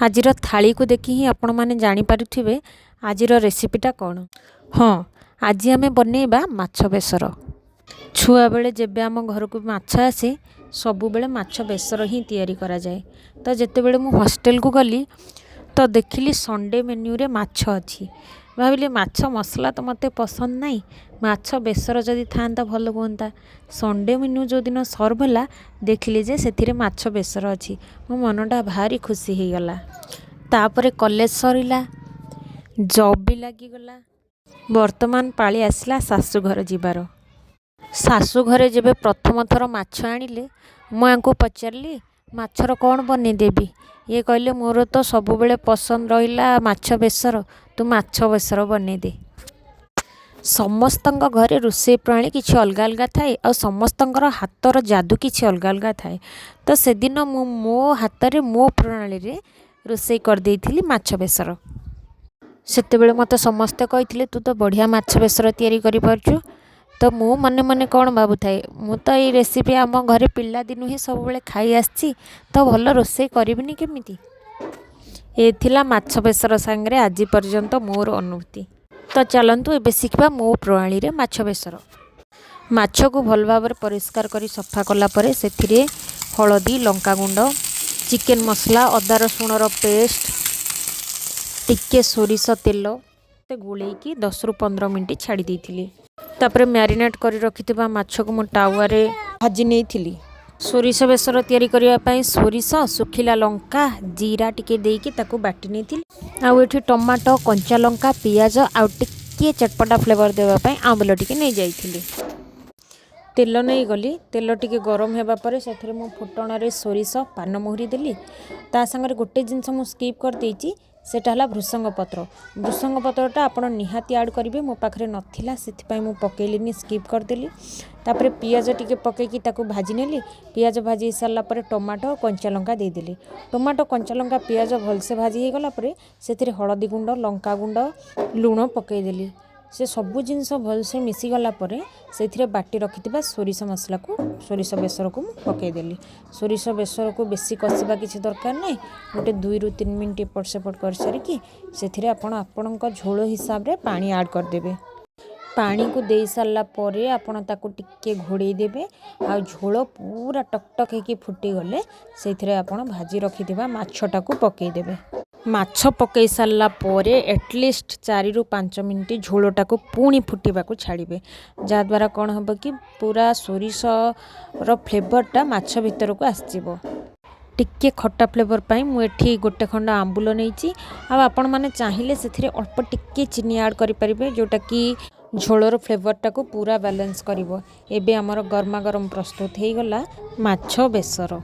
ଆଜିର ଥାଳିକୁ ଦେଖି ହିଁ ଆପଣମାନେ ଜାଣିପାରୁଥିବେ ଆଜିର ରେସିପିଟା କ'ଣ। ହଁ, ଆଜି ଆମେ ବନେଇବା ମାଛ ବେସର। ଛୁଆବେଳେ ଯେବେ ଆମ ଘରକୁ ମାଛ ଆସେ, ସବୁବେଳେ ମାଛ ବେସର ହିଁ ତିଆରି କରାଯାଏ। ତ ଯେତେବେଳେ ମୁଁ ହଷ୍ଟେଲକୁ ଗଲି, ତ ଦେଖିଲି ସଣ୍ଡେ ମେନ୍ୟୁରେ ମାଛ ଅଛି। ଭାବିଲି, ମାଛ ମସଲା ତ ମୋତେ ପସନ୍ଦ ନାହିଁ, ମାଛ ବେସର ଯଦି ଥାଆନ୍ତା ଭଲ ହୁଅନ୍ତା। ସଣ୍ଡେ ମେନ୍ୟୁ ଯେଉଁଦିନ ସର୍ଭ ହେଲା, ଦେଖିଲି ଯେ ସେଥିରେ ମାଛ ବେସର ଅଛି। ମୋ ମନଟା ଭାରି ଖୁସି ହେଇଗଲା। ତାପରେ କଲେଜ ସରିଲା, ଜବ୍ ବି ଲାଗିଗଲା। ବର୍ତ୍ତମାନ ପାଳି ଆସିଲା ଶାଶୁଘର ଯିବାର। ଶାଶୁଘରେ ଯେବେ ପ୍ରଥମ ଥର ମାଛ ଆଣିଲେ, ମୁଁ ୟାଙ୍କୁ ପଚାରିଲି, ମାଛର କ'ଣ ବନେଇଦେବି? ଇଏ କହିଲେ, ମୋର ତ ସବୁବେଳେ ପସନ୍ଦ ରହିଲା ମାଛ ବେସର, ତୁ ମାଛ ବେସର ବନେଇଦେ। ସମସ୍ତଙ୍କ ଘରେ ରୋଷେଇ ପ୍ରଣାଳୀ କିଛି ଅଲଗା ଅଲଗା ଥାଏ ଆଉ ସମସ୍ତଙ୍କର ହାତର ଯାଦୁ କିଛି ଅଲଗା ଅଲଗା ଥାଏ। ତ ସେଦିନ ମୁଁ ମୋ ହାତରେ, ମୋ ପ୍ରଣାଳୀରେ ରୋଷେଇ କରିଦେଇଥିଲି ମାଛ ବେସର। ସେତେବେଳେ ମୋତେ ସମସ୍ତେ କହିଥିଲେ, ତୁ ତ ବଢ଼ିଆ ମାଛ ବେସର ତିଆରି କରିପାରୁଛୁ। ତ ମୁଁ ମନେ ମନେ କ'ଣ ଭାବୁଥାଏ, ମୁଁ ତ ଏଇ ରେସିପି ଆମ ଘରେ ପିଲାଦିନୁ ହିଁ ସବୁବେଳେ ଖାଇ ଆସିଛି, ତ ଭଲ ରୋଷେଇ କରିବିନି କେମିତି? ଏ ଥିଲା ମାଛ ବେସର ସାଙ୍ଗରେ ଆଜି ପର୍ଯ୍ୟନ୍ତ ମୋର ଅନୁଭୂତି। ତ ଚାଲନ୍ତୁ, ଏବେ ଶିଖିବା ମୋ ପ୍ରଣାଳୀରେ ମାଛ ବେସର। ମାଛକୁ ଭଲ ଭାବରେ ପରିଷ୍କାର କରି ସଫା କଲା ପରେ ସେଥିରେ ହଳଦୀ, ଲଙ୍କାଗୁଣ୍ଡ, ଚିକେନ୍ ମସଲା, ଅଦା ରସୁଣର ପେଷ୍ଟ, ଟିକେ ସୋରିଷ ତେଲ ଗୋଳେଇକି 10ରୁ 15 ମିନିଟ୍ ଛାଡ଼ି ଦେଇଥିଲି। ତାପରେ ମ୍ୟାରିନେଟ୍ କରି ରଖିଥିବା ମାଛକୁ ମୁଁ ତାୱାରେ ଭାଜି ନେଇଥିଲି। ସୋରିଷ ବେସର ତିଆରି କରିବା ପାଇଁ ସୋରିଷ, ଶୁଖିଲା ଲଙ୍କା, ଜିରା ଟିକେ ଦେଇକି ତାକୁ ବାଟି ନେଇଥିଲି। ଆଉ ଏଠି ଟମାଟୋ, କଞ୍ଚା ଲଙ୍କା, ପିଆଜ ଆଉ ଟିକିଏ ଚଟପଟା ଫ୍ଲେଭର୍ ଦେବା ପାଇଁ ଆମ୍ବୁଲ ଟିକେ ନେଇଯାଇଥିଲି। ତେଲ ନେଇଗଲି। ତେଲ ଟିକେ ଗରମ ହେବା ପରେ ସେଥିରେ ମୁଁ ଫୁଟଣରେ ସୋରିଷ, ପାନମହୁରି ଦେଲି। ତା ସାଙ୍ଗରେ ଗୋଟେ ଜିନିଷ ମୁଁ ସ୍କିପ୍ କରିଦେଇଛି, ସେଇଟା ହେଲା ଭୃସଙ୍ଗ ପତ୍ର। ଭୃସଙ୍ଗ ପତ୍ରଟା ଆପଣ ନିହାତି ଆଡ଼୍ କରିବେ। ମୋ ପାଖରେ ନଥିଲା, ସେଥିପାଇଁ ମୁଁ ପକେଇଲିନି, ସ୍କିପ୍ କରିଦେଲି। ତାପରେ ପିଆଜ ଟିକେ ପକେଇକି ତାକୁ ଭାଜି ନେଲି। ପିଆଜ ଭାଜି ସାରିଲା ପରେ ଟମାଟୋ, କଞ୍ଚା ଲଙ୍କା ଦେଇଦେଲି। ଟମାଟୋ, କଞ୍ଚା ଲଙ୍କା, ପିଆଜ ଭଲସେ ଭାଜି ହେଇଗଲା ପରେ ସେଥିରେ ହଳଦୀ ଗୁଣ୍ଡ, ଲଙ୍କା ଗୁଣ୍ଡ, ଲୁଣ ପକେଇଦେଲି। ସେ ସବୁ ଜିନିଷ ଭଲସେ ମିଶିଗଲା ପରେ ସେଥିରେ ବାଟି ରଖିଥିବା ସୋରିଷ ମସଲାକୁ, ସୋରିଷ ବେସରକୁ ମୁଁ ପକେଇଦେଲି। ସୋରିଷ ବେସରକୁ ବେଶୀ କଷିବା କିଛି ଦରକାର ନାହିଁ। ଗୋଟେ 2ରୁ 3 ମିନିଟ୍ ଏପଟ ସେପଟ କରିସାରିକି ସେଥିରେ ଆପଣ ଆପଣଙ୍କ ଝୋଳ ହିସାବରେ ପାଣି ଆଡ଼୍ କରିଦେବେ। ପାଣିକୁ ଦେଇ ସାରିଲା ପରେ ଆପଣ ତାକୁ ଟିକେ ଘୋଡ଼େଇ ଦେବେ। ଆଉ ଝୋଳ ପୁରା ଟକ୍ ଟକ୍ ହେଇକି ଫୁଟିଗଲେ ସେଇଥିରେ ଆପଣ ଭାଜି ରଖିଥିବା ମାଛଟାକୁ ପକେଇଦେବେ। ମାଛ ପକେଇ ସାରିଲା ପରେ ଆଟଲିଷ୍ଟ 4ରୁ 5 ମିନିଟ୍ ଝୋଳଟାକୁ ପୁଣି ଫୁଟିବାକୁ ଛାଡ଼ିବେ, ଯାହାଦ୍ୱାରା କ'ଣ ହେବ କି ପୁରା ସୋରିଷର ଫ୍ଲେଭରଟା ମାଛ ଭିତରକୁ ଆସିଯିବ। ଟିକେ ଖଟା ଫ୍ଲେଭର ପାଇଁ ମୁଁ ଏଠି ଗୋଟେ ଖଣ୍ଡ ଆମ୍ବୁଲ ନେଇଛି। ଆଉ ଆପଣମାନେ ଚାହିଁଲେ ସେଥିରେ ଅଳ୍ପ ଟିକେ ଚିନି ଆଡ଼୍ କରିପାରିବେ, ଯେଉଁଟାକି ଝୋଳର ଫ୍ଲେଭରଟାକୁ ପୁରା ବାଲାନ୍ସ କରିବ। ଏବେ ଆମର ଗରମା ଗରମ ପ୍ରସ୍ତୁତ ହେଇଗଲା ମାଛ ବେସର।